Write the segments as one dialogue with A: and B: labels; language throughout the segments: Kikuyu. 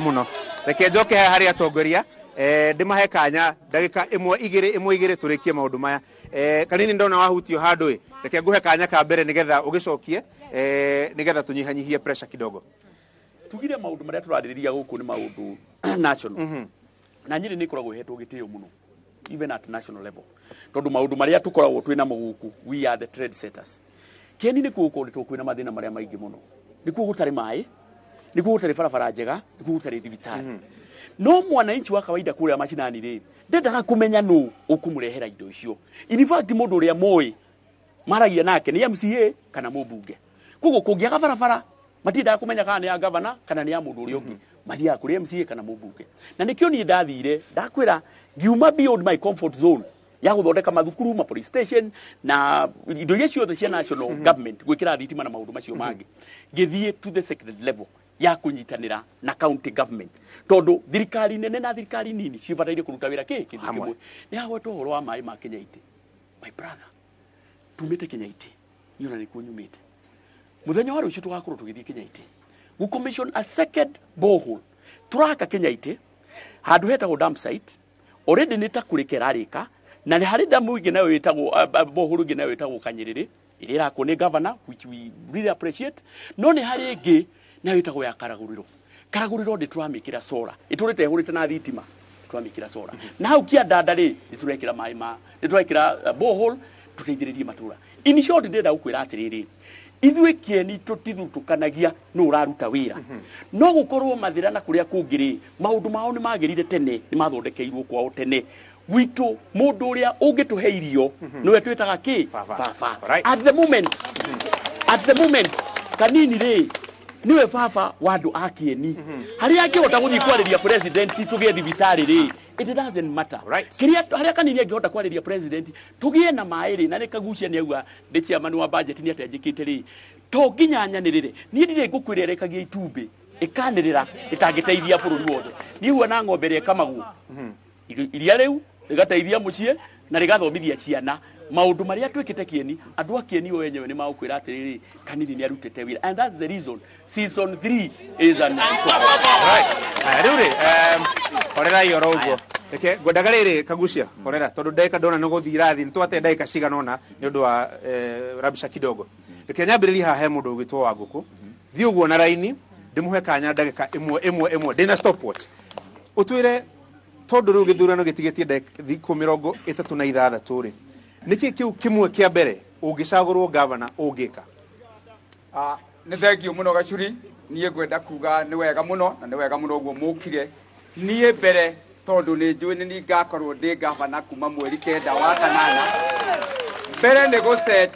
A: Muno reke njoke haha harĩ atongoria, ndĩmahe kanya ndagĩka ĩmwe igĩrĩ, ĩmwe igĩrĩ, tũrĩkie maũndũ maya. Kanini ndona wahutio handũ ĩ, reke nguhe kanya ka mbere nĩgetha ũgĩcokie, nĩgetha tũnyihanyihie pressure kidogo.
B: Tugire maũndũ marĩa tũrarĩrĩria gũkũ nĩ maũndũ national, na Nyĩrĩ nĩ ĩkoragwo ĩhetwo gĩtĩo mũno even at national level, tondũ maũndũ marĩa tũkoragwo twĩ namo gũkũ, we are the trend setters. Kĩeni nĩkuo gũkoretwo kwĩna mathĩna marĩa maingĩ mũno, nĩkuo gũtarĩ maĩ, nĩkuo gũtarĩ barabara njega, nĩkuo gũtarĩ thibitarĩ. No mwananchi wa kawaida kũrĩa macinani rĩ, ndendaga kũmenya nũ ũkũmũrehera indo icio. In fact, mũndũ ũrĩa moĩ maragia nake nĩ MCA kana mũmbunge. Koguo kũngĩaga barabara, matiendaga kũmenya kana nĩ ya gavana kana nĩ ya mũndũ ũrĩa ũngĩ, mathiaga kũrĩ MCA kana mũmbunge. Na nĩkĩo niĩ ndathire ndakwĩra ngiuma beyond my comfort zone ya gũthondeka mathukuru, ma police station na indo iria ciothe cia national government, gwĩkĩra thitima na maũndũ macio mangĩ, ngĩthiĩ to the second level ya kũnyitanĩra na county government, tondũ thirikari nene na thirikari nini cibataire kũruta wĩra kĩ kĩndũ
A: Hamwe.
B: kĩmwe. Nĩ hagwetwo ũhoro wa maĩ ma Kenya-Iti. My brother, tumĩte Kenya-Iti, niĩ ona nĩkuo nyumĩte. Mũthenya wa rũciũ tũgakorwo tũgĩthiĩ Kenya-Iti gũ commission a second borehole. Tũraka Kenya-Iti handũ hetagwo dam site, already nĩ ta kũrĩka ĩrarĩka, na nĩ harĩ damu ĩngĩ nayo ĩtagwo borehole ĩngĩ nayo ĩtagwo Kanyĩrĩrĩ, ĩrĩa ĩrakwo nĩ governor, which we really appreciate. No nĩ harĩ ĩngĩ nayo ĩtagwo ya Karagũrĩro. Karagũrĩro ndĩ tũramĩkĩra solar, ĩtũrĩte ĩhũrĩte na thitima, tũramĩkĩra solar. Na hau Kĩandanda rĩ, nĩ tũrekĩra maĩ ma nĩ tũrekĩra borehole tũteithĩrĩrie matũra. In short, ndĩrenda gũkwĩra atĩrĩrĩ, ithuĩ Kĩeni tũtithutũkanagia nũ ũraruta wĩra. No gũkorwo Mathĩra na kũrĩa kũngĩ rĩ, maũndũ mao nĩ magĩrire tene, nĩ mathondekeirwo kwao tene. Gwitũ mũndũ ũrĩa ũngĩtũhe irio nĩwe twĩtaga kĩ?
A: Baba.
B: Baba. At the moment Kanini rĩ, niwe baba wa andũ a Kĩeni. Harĩa angĩhota gũthiĩ kwarĩria president tũgĩe thibitarĩ rĩ, it doesn't matter. Kĩrĩa harĩa Kanini angĩhota kwarĩria president tũgĩe na maĩ rĩ, na nĩ Kagucia nĩ auga ndĩ chairman wa budget nĩ atenjĩkĩte rĩ, to nginya nyanĩrĩre. Niĩ ndirĩ ngũkwĩra ĩrekagia itumbĩ ĩkanĩrĩra ĩtangĩteithia bũrũri wothe. Niĩ huana ng'ombe ĩrĩa ĩkamagwo, iria rĩu rĩgateithia mũciĩ na rĩgathomithia ciana. Maũndũ marĩa twĩkĩte Kĩeni, andũ a Kĩeni o enyewe nĩ magũkwĩra atĩrĩrĩ, Kanini nĩ arutĩte wĩra, and that's the reason season 3 is an
A: Right. Aya, rĩu rĩ, horerai oro ũguo. Reke ngwendaga rĩrĩ, Kagucia, horera, tondũ ndagĩka ndona nĩ gũthiĩ irathi, nĩ twate ndagĩka cigana ũna nĩ ũndũ wa rabsha kidogo. Reke nyambĩrĩrie haha he mũndũ ũgwĩtwo wa ngũkũ. Thiĩ ũguo na raini, ndĩmũhe kanya ndagĩka ĩmwe ĩmwe ĩmwe, ndĩna stopwatch. Ũtwĩre, tondũ rĩu gĩthurano gĩtigĩtie thikũ 36 rĩ, nĩkĩ kĩu kĩmwe kĩa mbere ũngĩcagũrwo gavana ũngĩka?
C: Ah, nĩ thengio mũno, Gacuri. Niĩ ngwenda kuga nĩ wega mũno, na nĩ wega mũno ũguo mũkire. Niĩ mbere, tondũ nĩ njũĩ nĩ niĩ ngakorwo ndĩ gavana kuma mweri 9 wa kanana, mbere nĩ gũ set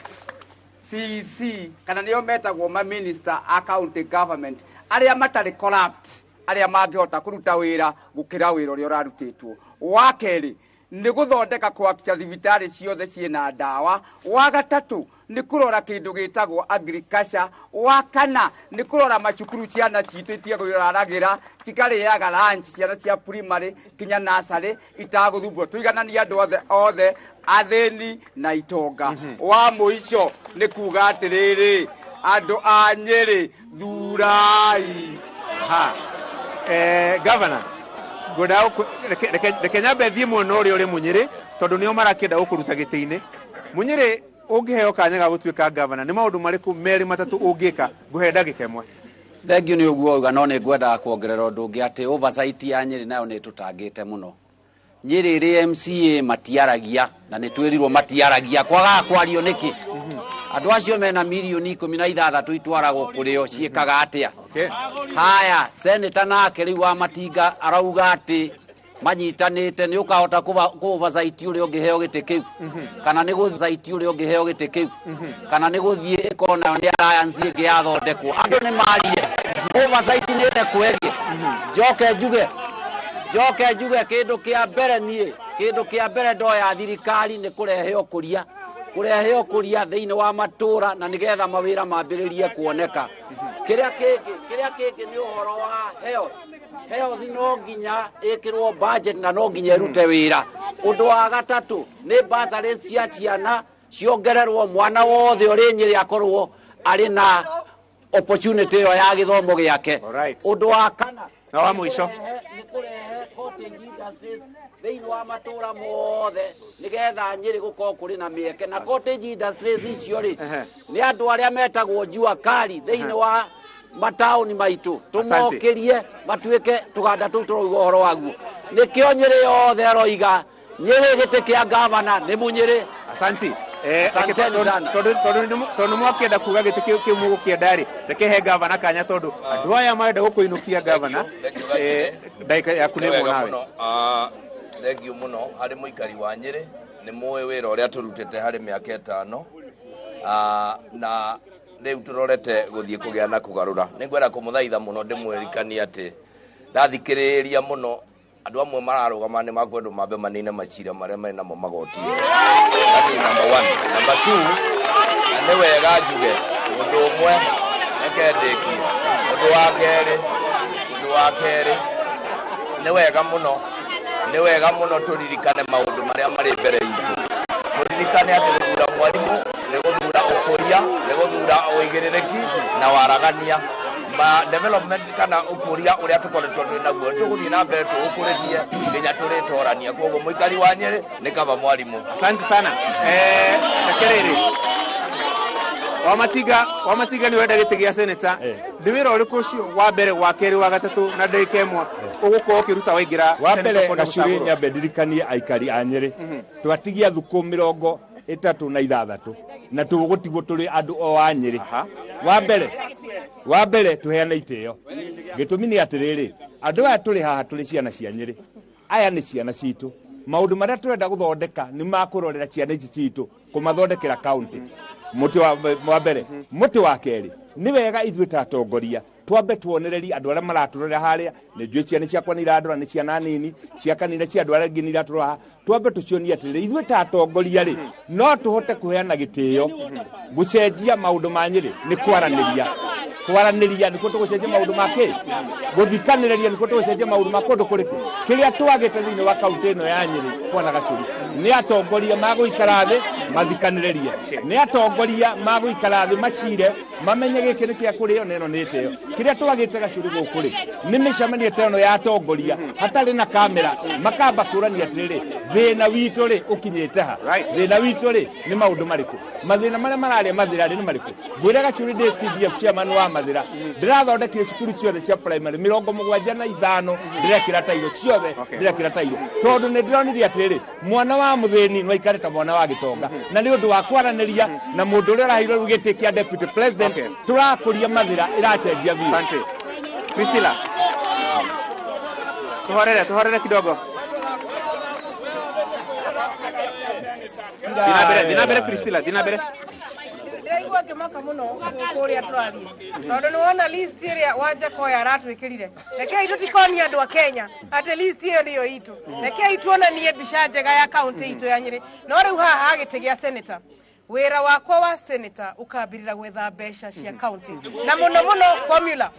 C: CEC, kana nĩo metagwo ma minister a county government arĩa matarĩ corrupt, arĩa mangĩhota kũruta wĩra gũkĩra wĩra ũrĩa ũrarutĩtwo. Wa kerĩ nĩ gũthondeka kwakica thibitarĩ ciothe ciĩna ndawa. Wa gatatũ nĩ kũrora kĩndũ gĩtagwo agriculture. Wa kana nĩ kũrora macukuru, ciana citũ itige kũraragĩra, cikarĩaga lunch, ciana cia primary kinya nursery itagũthumbũra, tũigananie andũ othe othe, athĩni na itonga. Wa mũico nĩ kuga atĩrĩrĩ, andũ a Nyĩrĩ, thurai.
A: Ha, governor, ngwendaga reke nyambe thiĩ mwena ũrĩa ũrĩ Mũnyĩrĩ, tondũ nĩo marakĩenda gũkũruta gĩtĩ-inĩ. Mũnyĩrĩ, ũngĩheo kanya ga gũtuĩka gavana, nĩ maũndũ marĩkũ merĩ matatũ ũngĩka? Ngũhe ndagĩka ĩmwe.
D: Thengio nĩ ũguo auga, no nĩ ngwendaga kuongerera ũndũ ũngĩ, atĩ oversight ya Nyĩrĩ nayo nĩ ĩtũtangĩte mũno. Nyĩrĩ ĩrĩ MCA matiaragia, na nĩ twĩrirwo matiaragia, kwagaga kwario nĩkĩ? Andũ acio mena mirioni 16 itwaragwo kũrĩo ciĩkaga atĩa? Haya, seneta nake rĩu wa Matinga arauga atĩ manyitanĩte, nĩ ũkahota kũ oversight ũrĩa ũngĩheo gĩtĩ kĩu, kana nĩ gũthaiti ũrĩa ũngĩheo gĩtĩ kĩu, kana nĩ gũthiĩ ĩkona nĩ alliance ĩngĩ yathondekwo? Andũ nĩ marie, oversight nĩ ĩrekwo ĩngĩ. Njoke njuge kĩndũ kĩa mbere, niĩ kĩndũ kĩa mbere ndoya thirikari nĩ kũrehe ũkũria thĩinĩ wa matũra, na nĩgetha mawĩra mambĩrĩrie kuoneka. Kĩrĩa kĩngĩ nĩ ũhoro wa health. Health no nginya ĩkĩrwo budget na no nginya ĩrute wĩra. Ũndũ wa gatatũ nĩ bursary cia ciana ciongererwo, mwana wothe ũrĩ Nyĩrĩ akorwo arĩ na opportunity ĩyo ya gĩthomo gĩake. Ũndũ wa kana
A: na wa mũico
D: nĩ kũrehe cottage industries thĩinĩ wa matũra mothe nĩgetha Nyĩrĩ gũkorwo kũrĩ na mĩeke. Na cottage industries icio rĩ nĩ andũ arĩa metagwo jua kali thĩinĩ wa mataũni maitũ, tũmokĩrie matuĩke tũganda tũu tũrauga ũhoro waguo. Nĩkĩo Nyĩrĩ yothe aroiga Nyĩrĩ gĩtĩ kĩa gavana nĩ Mũnyĩrĩ.
A: Asanti. Tondu mwakĩenda kuga gĩtĩ kĩu mũgũkĩenda rĩ, reke he gavana kanya tondu andũ aya marenda gũkũinũkia gavana. Ndagĩka yaku nĩ ĩmwe nawe.
E: Thengiũ mũno harĩ mũikari wa Nyĩrĩ, nĩ mũĩ wĩra ũrĩa tũrutĩte harĩ mĩaka 5 na rĩu tũrorete gũthiĩ kũgĩa na kũgarũra. Nĩ ngwenda kũmũthaitha mũno ndĩmwĩrikanie atĩ ndathikĩrĩria mũno andũ amwe mararũgama nĩ makwendwo mambe manine macira marĩa marĩ namo magoti-inĩ. That is number one. Number two, na nĩ wega njuge ũndũ ũmwe reke ndĩkie. Ũndũ wa kerĩ nĩ wega mũno tũririkane maũndũ marĩa marĩ mbere itũ. Tũririkane atĩ gũthura mwarimũ nĩ gũthura ũkũria, nĩ gũthura ũigĩrĩrĩki na waragania. Ma development kana ũkũria ũrĩa tũkoretwo twĩ naguo tũgũthiĩ na mbere tũũkũrĩtie nginya tũrĩtorania. Koguo mũikari wa Nyĩrĩ nĩ kaba mwarimũ.
A: Asante sana. Reke rĩrĩ Wamatinga nĩ ũrenda gĩtĩ gĩa seneta, nĩ wĩra ũrĩkũ ũcio wa mbere, wa kerĩ, wa gatatũ na ndagĩka ĩmwe ũgũkorwo ũkĩruta waingĩra?
F: Wa mbere Gacuri, nyambe ndirikanie aikari a Nyĩrĩ twatigia thukũ 36 na tũgũtigwo tũrĩ andũ o a Nyĩrĩ. Wa mbere tũheane itĩo. Gĩtũmi nĩ atĩrĩrĩ, andũ aya tũrĩ haha tũrĩ ciana cia Nyĩrĩ, aya nĩ ciana citũ. Maũndũ marĩa tũrenda gũthondeka nĩ makũrorera ciana ici citũ, kũmathondekera county. Mũtĩ wa mbere. Mũtĩ wa kerĩ, nĩ wega ithuĩ ta atongoria twambe tuonererie andũ arĩa maratũrorera harĩa. Nĩ njũĩ ciana ciakwa nĩ irandora, nĩ ciana nini cia kanitha, cia andũ arĩa angĩ nĩ iratũrora haha. Twambe tũcionie atĩrĩrĩ, ithuĩ ta atongoria rĩ no tũhote kũheana gĩtĩo. Gũcenjia maũndũ ma Nyĩrĩ nĩ kwaranĩria. Kwaranĩria nĩkuo tũgũcenjia maũndũ ma kĩ? Gũthikanĩrĩria nĩkuo tũgũcenjia maũndũ ma kũndũ kũrĩkũ? Kĩrĩa twagĩte thĩinĩ wa kaũntĩ ĩno ya Nyĩrĩ bwana Gacuri nĩ atongoria magũikara thĩ mathikanĩrĩrie, nĩ atongoria magũikara thĩ macire mamenye gĩkĩ nĩ kĩa kũrĩo na ĩno nĩ ĩtĩo. Kĩrĩa twagĩte Gacuri gũkũ rĩ nĩ mĩcemanio ta ĩno ya atongoria hatarĩ na kamera, makamba kũrania atĩrĩrĩ, thĩna witũ rĩ ũkinyĩte ha, thĩna witũ rĩ nĩ maũndũ marĩkũ, mathĩna marĩa mararĩa Mathĩra rĩ nĩ marĩkũ. Ngwĩre Gacuri ndĩ CDF chairman wa Mathĩra, ndĩrathondekire cukuru ciothe cia primary 75, ndĩrekĩra tairo ciothe, ndĩrekĩra tairo tondũ nĩ ndĩronire atĩrĩrĩ, mwana wa mũthĩni no aikare ta mwana wa gĩtonga. Na nĩ ũndũ wa kwaranĩria na mũndũ ũrĩa ũraheirwo rĩu gĩtĩ kĩa deputy president, tũrakũria Mathĩra ĩracenjia biũ.
A: Asante. Priscilla, tuhorere kidogo. Dina mbere Priscilla, dina mbere.
G: Ndĩraigua ngĩmaka mũno kũrĩa tũrathiĩ tondũ nĩ wona list ĩrĩa Wanjakoya aratwĩkĩrire. Rekei tũtikonie andũ a Kenya atĩ list ĩyo nĩyo itũ. Rekei tuonanie mbica njega ya kaũntĩ itũ ya Nyĩrĩ. No rĩu haha gĩtĩ gĩa senator, wĩra wakwa wa senator ũkambĩrĩra gwetha mbeca cia kaũntĩ na mũno mũno formula,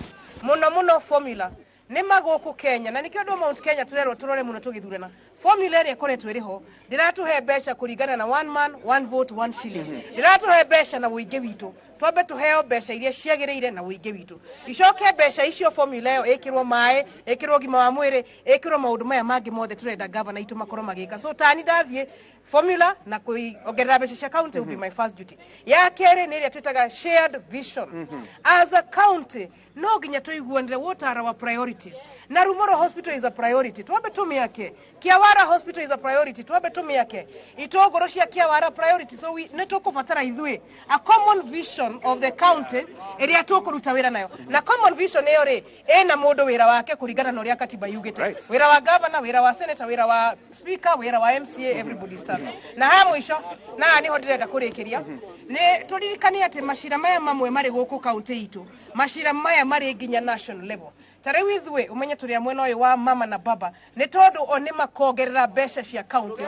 G: mũno mũno formula nĩ magũkũ Kenya, na nĩkĩo andũ a Mount Kenya tũrerwo tũrore mũno tũgĩthurana. Formula ĩrĩa ĩkoretwo ĩrĩ ho ndĩratũhe mbeca kũringana na one man one vote one shilling, ndĩratũhe mbeca na ũingĩ witũ. Twambe tũheo mbeca iria ciagĩrĩire na ũingĩ witũ, icoke mbeca icio formula ĩyo ĩkĩrwo maĩ, ĩkĩrwo ũgima wa mwĩrĩ, ĩkĩrwo maũndũ maya mangĩ mothe tũrenda gavana itũ makorwo magĩka. So tani ndathiĩ formula na kuongerera mbeca cia county will be my first duty. Ya kerĩ nĩ ĩrĩa twĩtaga shared vision. As a county no nginya tũiguanĩre what are our priorities. Na Rumoro Hospital is a priority, twambe tũmĩake. Kiawara Hospital is a priority, twambe tũmĩake. Itũngũrũ cia Kiawara priority. So we nĩ tũkũbatara ithuĩ a common vision of the county ĩrĩa tũkũruta wĩra nayo. Na common vision ĩyo rĩ ĩna mũndũ wĩra wake kũringana na ũrĩa katiba yugĩte. Wĩra wa governor, wĩra wa senator, wĩra wa speaker, wĩra wa MCA, everybody starts. Na haha mũico, na haha nĩho ndĩrenda kũrĩkĩria, nĩ tũririkane atĩ macira maya mamwe marĩ gũkũ kaũntĩ itũ, macira maya marĩ nginya national level. Ta rĩu ithuĩ ũmenye tũrĩ a mwena ũyũ wa mama na baba nĩ tondũ o nĩ makongerera mbeca cia county.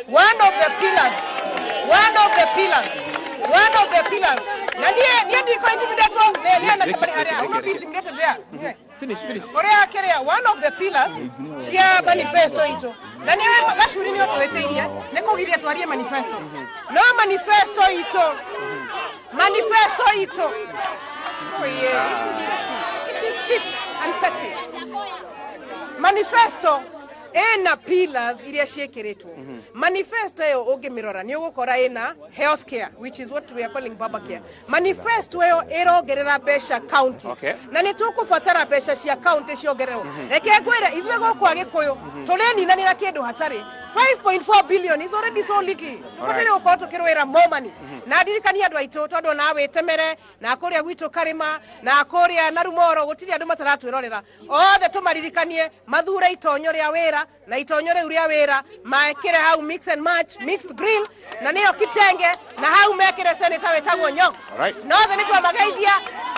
G: One of the pillars, one of the pillars, one of the pillars. Na niĩ ndiko intimidatwo nĩ anake marĩ harĩa. I will not be intimidated there.
A: Finish.
G: Ũrĩa kĩrĩa one of the pillars cia manifesto itũ, na nĩ Gacuri nĩ ũtwĩtĩirie nĩ kũgiria twarie manifesto. No manifesto itũ, manifesto itũ Oh yeah, it is petty. It is cheap and petty. Manifesto ena pillars iria ciĩkĩrĩtwo. Manifesto ĩyo ũngĩmĩrora nĩ ũgũkora ĩna healthcare, which is what we are calling baba care. Manifesto ĩyo ĩrongerera mbeca counties. Na nĩ tũkũbatara mbeca cia county ciongererwo. Reke ngwĩre, ithuĩ gũkũ Agĩkũyũ tũreninanĩra kĩndũ hatarĩ. 5.4 billion is already so little. Tũbataire gũkorwo tũkĩrũĩra more money. Na ndirikania andũ aitũ, tondũ nawe wĩtemere na kũrĩa gwitũ Karĩma na kũrĩa Narumoro gũtirĩ andũ mataratwĩrorera othe, tũmaririkanie mathure itonyo rĩa wĩra, na itonyo rĩu rĩa wĩra mekĩre hau mix and match, mixed grill, na nĩyo kitenge, na hau mekĩre senator wĩtagwo Nyox. Nothe nĩ twamageithia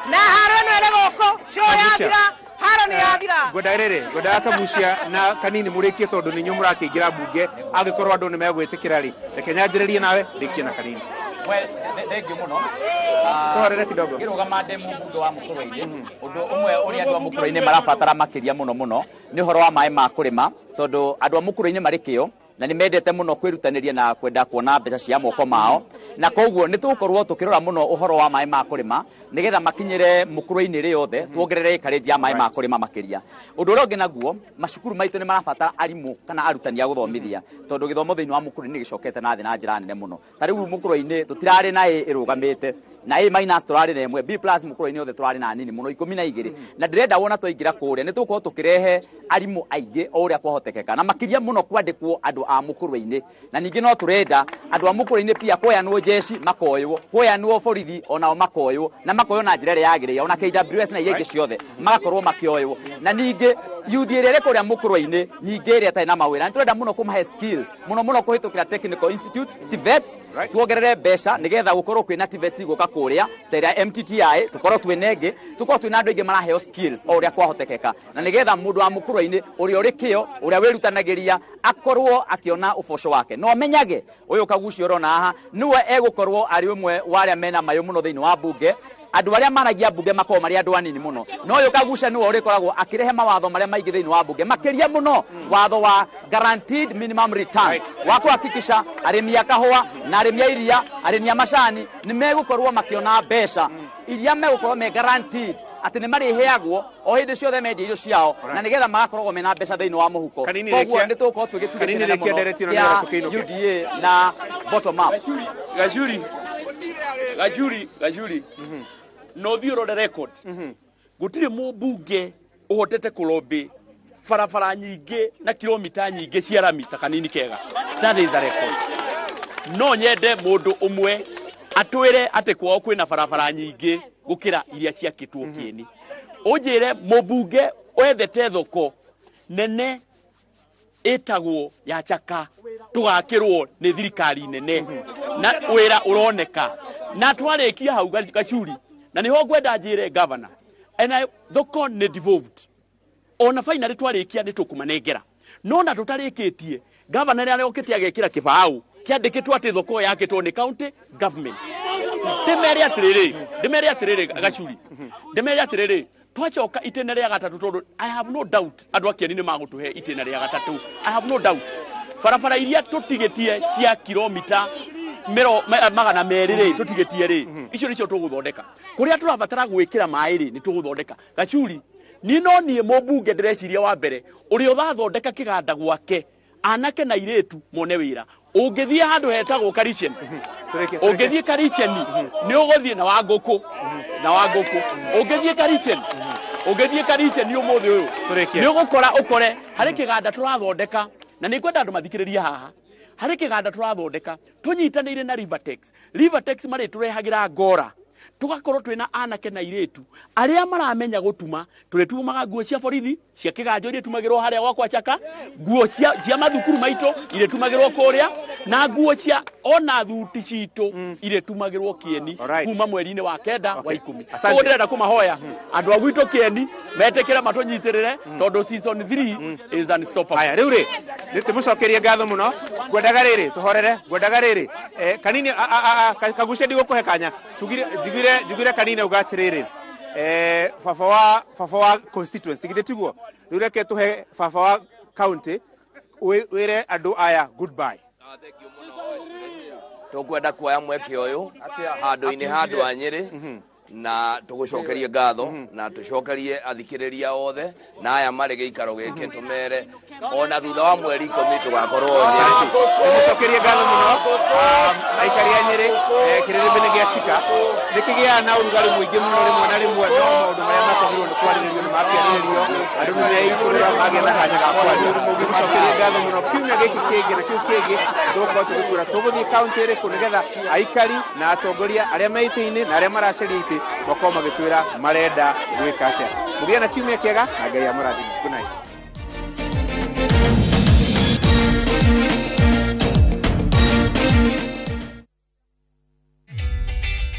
G: na haro ĩno ĩrĩ gũkũ show
A: Kagucia.
G: yathira, haro nĩ yathira.
A: Ngwenda rĩrĩ, ngwendaga Kagucia na Kanini mũrĩkie, tondũ nĩ inyuĩ mũrakĩingĩra mbunge angĩkorwo andũ nĩ megwĩtĩkĩra rĩ. Reke nyanjĩrĩrie nawe, rĩkie na Kanini.
H: Well, thank you mũno.
A: Tũhorere kidogo.
H: Ngĩrũgama ndĩ mũmbunge wa Mũkũrwe-inĩ, ũndũ ũmwe ũrĩa andũ a Mũkũrwe-inĩ marabatara makĩria mũno mũno nĩ ũhoro wa maĩ ma kũrĩma, tondũ andũ a Mũkũrwe-inĩ marĩ kĩo na nĩ mendete mũno kwĩrutanĩria na kwenda kuona mbeca cia moko mao, na koguo nĩ tũgũkorwo tũkĩrora mũno ũhoro wa maĩ ma kũrĩma nĩgetha makinyĩre Mũkũrwe-inĩ rĩothe, tuongerere ĩkarĩnji ya maĩ ma kũrĩma makĩria. Ũndũ ũrĩa ũngĩ naguo, macukuru maitũ nĩ marabatara arimũ kana arutani a gũthomithia, tondũ gĩthomo thĩinĩ wa Mũkũrwe-inĩ gĩcokete na thĩ na njĩra nene mũno. Ta rĩu Mũkũrwe-inĩ tũtirarĩ na A ĩrũgamĩte na A minus, tũrarĩ na ĩmwe. B plus Mũkũrwe-inĩ othe tũrarĩ na nini mũno, 12. Na ndĩrenda wona twaingĩra kũrĩa nĩ tũgũkorwo tũkĩrehe arimũ aingĩ o ũrĩa kwahotekeka, na makĩria mũno kwandĩkwo andũ a Mũkũrwe-inĩ. Na ningĩ no tũrenda andũ a Mũkũrwe-inĩ pia kwoyanwo jeshi makoywo, kwoyanwo borithi onao makoywo, na makoywo na njĩra ĩrĩa yagĩrĩire, ona KWS na iria ingĩ ciothe magakorwo makĩoywo. Na ningĩ yuthi ĩrĩa ĩrĩ kũrĩa Mũkũrwe-inĩ nyingĩ ĩrĩa ĩtarĩ na mawĩra, nĩ tũrenda mũno kũmahe skills mũno mũno kũhĩtũkĩra technical institute, TVET. Tuongerere mbeca nĩgetha gũkorwo kwĩna TVET gũka kũrĩa ta ĩrĩa MTTI, tũkorwo twĩna ĩngĩ, tũkorwo twĩna andũ aingĩ maraheo skills o ũrĩa kwahotekeka, na nĩgetha mũndũ wa Mũkũrwe-inĩ ũrĩa ũrĩ kĩo, ũrĩa wĩrutanagĩria, akorwo akĩona ũboco wake. No amenyage ũyũ Kagucia ũrona haha nĩwe egũkorwo arĩ ũmwe wa arĩa mena mayũ mũno thĩinĩ wa mbunge. Andũ arĩa maragia mbunge makoragwo marĩ andũ anini mũno, no ũyũ Kagucia nĩwe ũrĩkoragwo akĩrehe mawatho marĩa maingĩ thĩinĩ wa mbunge, makĩria mũno watho wa guaranteed minimum returns wa kuhakikisha arĩmi a kahũa na arĩmi a iria, arĩmi a macani nĩ megũkorwo makĩona mbeca iria megũkorwo me guaranteed atĩ nĩ marĩheagwo o hĩndĩ ciothe mendia irio ciao, na nĩgetha magakoragwo mena mbeca thĩinĩ wa mũhuko.
A: Kanini.
H: Koguo
A: Rĩkia-
H: nĩ tũgũkorwo twĩ gĩtugĩ
A: Kanini,
H: kĩnene
A: rĩkia
H: mũno
A: ndereti ĩno
H: kĩa
A: nĩgetha tũkĩinũke.
H: UDA na bottom up.
B: Gacuri, Gacuri, Gacuri, no thiĩ ũrore record, gũtirĩ mũmbunge ũhotete kũlobby barabara nyingĩ na kilomita nyingĩ cia rami ta Kanini Kega. That is a record. No nyende mũndũ ũmwe atwĩre atĩ kwao kwĩna barabara nyingĩ gũkĩra iria ciakĩtwo Kĩeni. Ũnjĩre mũmbunge wethete thoko nene ĩtagwo ya Chaka tũgakĩrwo nĩ thirikari nene na wĩra ũroneka. Na twarĩkia hau, Gacuri, na nĩho ngwenda njĩre governor ena thoko nĩ devolved. Ona finally twarĩkia nĩ tũkũmanengera, no na tũtarĩkĩtie, governor nĩ arokĩte agekĩra kĩbaũ kĩandĩkĩtwo atĩ thoko ĩyo yakĩtwo nĩ county government. Ndĩmere atĩrĩrĩ, ndĩmere atĩrĩrĩ, Gacuri, ndĩmere atĩrĩrĩ, twacoka itĩna rĩa gatatũ, tondũ I have no doubt andũ a Kĩeni nĩ magũtũhe itĩna rĩa gatatũ, I have no doubt, barabara iria tũtigĩtie cia kilomita 200 rĩ, tũtigĩtie rĩ, icio nĩcio tũgũthondeka. Kũrĩa tũrabatara gwĩkĩra maĩ rĩ, nĩ tũgũthondeka. Gacuri, niĩ no niĩ mũmbunge ndĩreciria wa mbere ũrĩa ũrathondeka kĩganda gwake anake na irĩtu mone wĩra. Ũngĩthiĩ handũ hetagwo Karichen, ũngĩthiĩ Karicheni nĩ ũgũthiĩ na wa ngũkũ na wa ngũkũ. Ũngĩthiĩ Karichen, ũngĩthiĩ Karicheni ũmũthĩ ũyũ
A: Tũrĩkie.
B: nĩ ũgũkora ũkore harĩ kĩganda tũrathondeka, na nĩ ngwenda andũ mathikĩrĩrie haha. Harĩ kĩganda tũrathondeka tũnyitanĩire na Rivertex. Rivertex marĩtũrehagĩra ngora, tũgakorwo twĩna anake na irĩtu arĩa maramenya gũtuma. Tũrĩtumaga nguo cia borithi cia kĩganjo iria itumagĩrwo harĩa gwakwa Chaka, nguo cia mathukuru maitũ irĩtumagĩrwo kũrĩa, na nguo cia ona thuti citũ irĩtumagĩrwo Kĩeni kuma mweri-inĩ wa 9 wa 10.
A: Asante.
B: Koguo ndĩrenda kũmahoya andũ a gwitũ Kĩeni metĩkĩre matũnyitĩrĩre, tondũ season 3 is unstoppable.
A: Haya, rĩu rĩ, ndĩmũcokerie ngatho mũno. Ngwendaga rĩrĩ tũhorere, ngwendaga rĩrĩ Kanini Kagucia, ndigũkũhe kanya. Tugire njugire Kanini auga atĩrĩrĩ, baba wa constituency, githĩ tiguo? Rĩu reke tũhe baba wa county wĩre andũ aya goodbye.
E: Tũkwenda kuoya mweke ũyũ handũ-inĩ ha andũ a Nyĩrĩ. Na tũgũcokerie ngatho na tũcokerie athikĩrĩria othe na aya marĩ gĩikaro gĩkĩ tũmere ona thutha wa mweri 10 tũgakorwo Nyĩrĩ.
A: Nĩmũcokerie ngatho mũno aikari a Nyĩrĩ. Kĩrĩrĩmbĩ nĩ gĩacika nĩ kĩgĩaga na ũrugarĩ mũingĩ mũno rĩmwe na rĩmwe, no maũndũ marĩa makwagĩrĩirwo nĩ kwarĩrĩrio nĩ makĩarĩrĩrio, andũ nĩ meitũrũra magĩa na kanya ga kwaria. Nĩmũcokerie ngatho mũno. Kiumia gĩkĩ kĩngĩ na kĩu kĩngĩ tũgũkorwo tũgĩkwĩra tũgũthiĩ kaũntĩ ĩrĩkũ nĩgetha aikari na atongoria arĩa me itĩ-inĩ na arĩa maracaria itĩ makorwo magĩtwĩra marenda gwĩka atĩa. Mũgĩe na kiumia kĩega na Ngai amũrathime. Good night.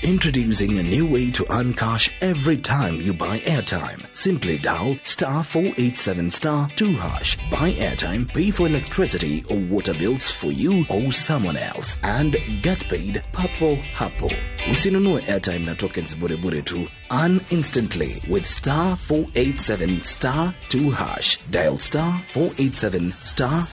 I: Introducing a new way to earn cash every time you buy airtime. Simply dial star 487 star 2 hash. Buy airtime, pay for electricity or water bills for you or someone else, and get paid papo hapo. Usinunue airtime na tokens bure bure tu. Earn instantly with star 487 star 2 hash. Dial star 487 star